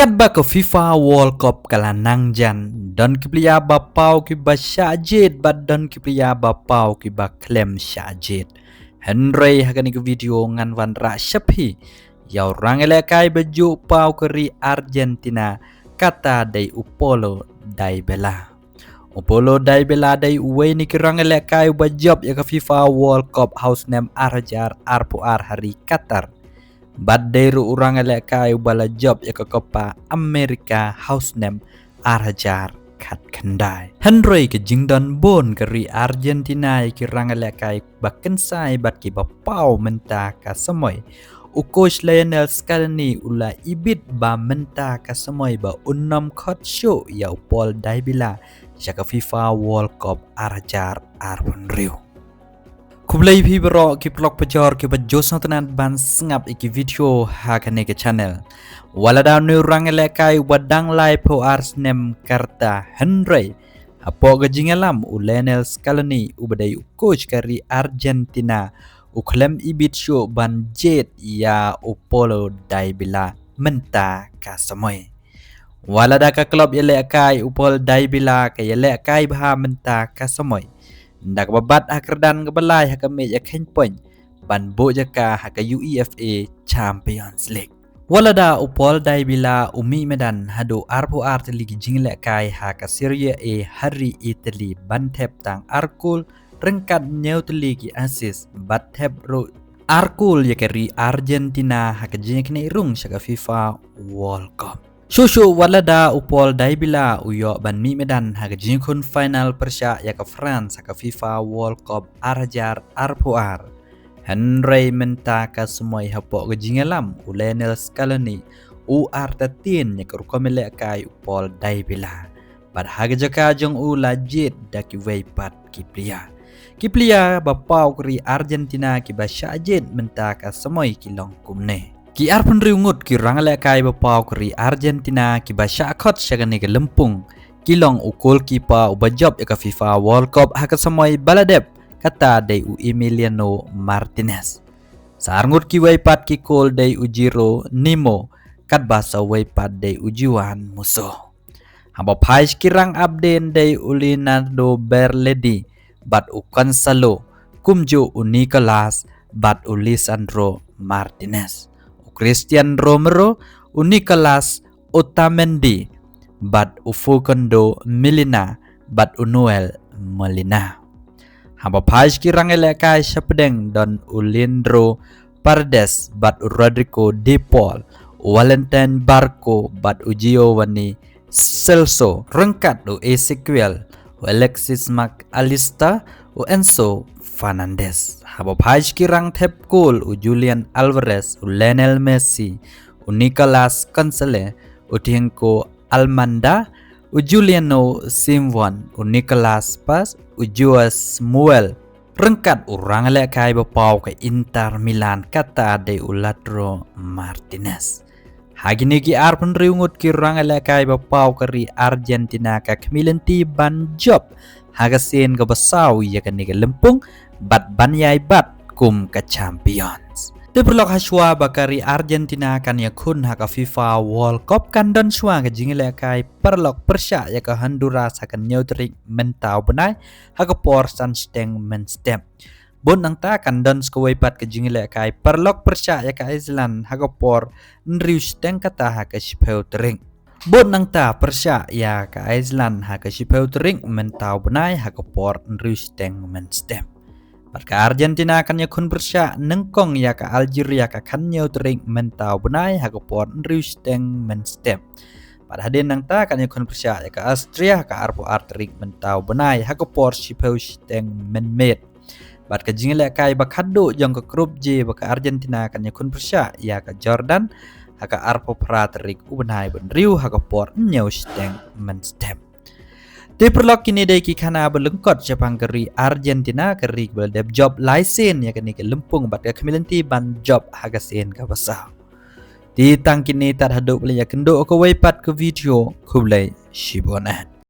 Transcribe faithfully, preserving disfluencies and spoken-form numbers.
Katba ka FIFA World Cup ka la nang jan, don ki player ba paw kiba shah jied bad don ki player ba paw kiba khlem shah jied. Hynrei ha kane ka video ngan wanrah sha phi ïa u rangïalehkai ba juh paw ka ri Argentina, kata dei u Paulo Dybala. U Paulo Dybala dei uwei na ki rangïalehkai uba jop ïa ka FIFA World Cup ha u snem ar hajar arphew ar ha ri Qatar. Bad dei ruh u rangïalehkai uba la jop ïa ka Copa America ha u snem ar hajar khatkhyndai. Hynrei ka jingdon bun ka ri Argentina ïa ki rangïalehkai ba kynsai bad kiba paw mynta ka samoi. U coach Lionel Scaloni u la ibit ba mynta ka samoi ba un nym khot shuh ïa u Paul Dybala sha ka FIFA World Cup ar hajar arphew hynriew. Khublei phi baroh ki paralok pajor kiba ju sngewtynnat ban sngap ïa ki video ha kane ka channel. Wat la da une u rangïalehkai uba dang laiphew ar snem ka rta, hynrei hapoh ka jingïalam u Lionel Scaloni uba dei u coach ka ri Argentina u khlem ibit shuh ban jied ïa u Paulo Dybala mynta ka samoi. Wat la da ka club ïalehkai u Paul Dybala ka ïalehkai bha mynta ka samoi, da kaba bat ha kyrdan kaba lai ha ka miej ïakheiñ point ban buh jaka ha ka UEFA Champions League. Wat la da u Paul Dybala u mih madan haduh arphew ar tylli ki jingïalehkai ha ka Serie A ha ri Italy ban thep tang ar kol ryngkat hynñiew tylli ki assist bad thep ruh ar kol ïa ka ri Argentina ha ka jingïaknieh rung sha ka FIFA World Cup. Shuh shuh wat la da u Paul Dybala u ïoh ban mih madan ha ka jingïakhun final pyrshah ïa ka France ha ka FIFA World Cup ar hajar arphew ar. Hynrei mynta ka samoi hapoh ka jingïalam u Lionel Scaloni u artatien ïa ka rukom ïalehkai u Paul Dybala. Bad ha ka jaka jong u la jied da kiwei pat ki player. Ki player ba paw ka ri Argentina kiba shah jied mynta ka samoi ki long kumne. Ki arphew hynriew ngut ki rangïalehkai ba paw ka ri Argentina kiba shah khot sha kane ka lympung ki long u goalkeeper uba jop ïa ka FIFA World Cup ha ka samoi ba la dep, kata dei u Emiliano Martinez. Sa ar ngut kiwei pat ki kol dei u Jerónimo, katba sa wei pat dei u Juan Musso. Haba phai sha ki rang ap dien dei u Leonardo Berardi bad u Gonzalo, kumjuh u Nicolas bad u Lisandro Martinez, u Cristian Romero, u Nicolas Otamendi bad u Facundo Molina bad u Nahuel Molina. Haba phai sha ki rangïalehkai shapdeng don u Leandro Paredes bad u Rodrigo De Paul, u Valentin Barco bad u Giovanni Celso, ryngkat u Ezequiel, u Alexis Mac Allister, u Enzo Fernandez. Haba phai sha ki rang thep kol u Julian Alvarez, u Lionel Messi, u Nicolas Gonzalez, u Tienko Almada, u Juliano Simeone, u Nicolas Paz, u Joao Muel, ryngkat u rangïalehkai ba paw ka Inter Milan kata dei u Lautaro Martinez. Ha kine ki arphew hynriew ngut ki rangïalehkai ba paw ka ri Argentina ka khmih lynti ban jop ha ka sien kaba saw ïa kane ka lympung bad ban ïai bat kum ka champions. Te paralok, hashwa ba ka ri Argentina kan ïakhun ha ka FIFA World Cup kan don shwa ka jingïalehkai paralok pyrshah ïa ka Honduras ha ka hynñiew tarik mynta u bnai ha ka por san shiteng mynstep. Bad nangta kan don sa kawei pat ka jingïalehkai paralok pyrshah ïa ka Iceland ha ka por hynriew shiteng kata ha ka shiphew tarik. Bad nangta pyrshah ïa ka Iceland ha ka shiphew tarik mynta u bnai ha ka por hynriew shiteng mynstep. Bad ka Argentina kan ïakhun pyrshah nyngkong ïa ka Algeria ka khathynñiew tarik mynta u bnai ha ka por hynriew shiteng mynstep. Bad hadien nangta kan ïakhun pyrshah ïa ka Austria ha ka arphew ar tarik mynta u bnai ha ka por shiphew shiteng mynmiet. Bad ka jingïalehkai ba khatduh jong ka Group J ba ka Argentina kan ïakhun pyrshah ïa ka Jordan ha ka arphew phra tarik u bnai ba hynriew ha ka por hynñiew shiteng mynstep. Te paralok, kine dei ki khana ba lyngkot shaphang ka ri Argentina, ka ri ba la dep jop lai sien ïa kane ka lympung bad ka khmih lynti ban jop ha ka sien kaba saw. Te tang kine tad haduh ba la ïakynduh kawei pat ka video, khublei shibun.